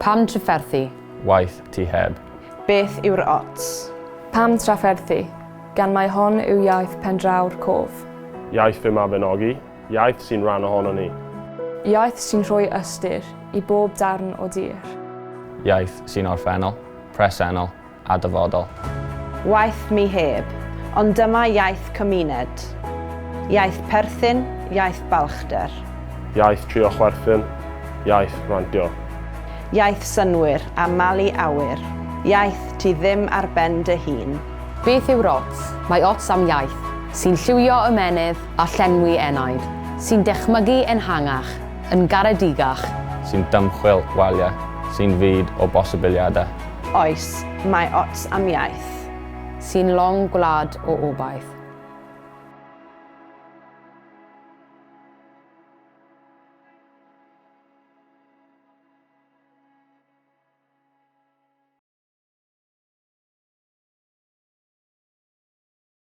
Pam trafferthu? Waeth ti heb. Beth yw'r ots? Pam trafferthu? Gan mai hon yw iaith pendraw'r cof. Iaith fy Mabinogi, iaith sy'n rhan ohonon ni. Iaith sy'n rhoi ystyr i bob darn o dir. Iaith sy'n orffennol, presennol a dyfodol. Waeth mi heb, ond dyma iaith cymuned. Iaith perthyn, iaith balchder. Iaith trio chwerthin, iaith rantio. Iaith synnwyr a malu awyr. Iaith ti ddim ar ben dy hun. Beth yw'r ots? Mae ots am iaith. Sy'n lliwio ymennydd a llenwi enaid. Sy'n dychmygu ehangach, yn garedigach. Sy'n dymchwel waliau, sy'n fyd o bosibiliadau. Oes, mae ots am iaith. Sy'n llong gwlad o obaith.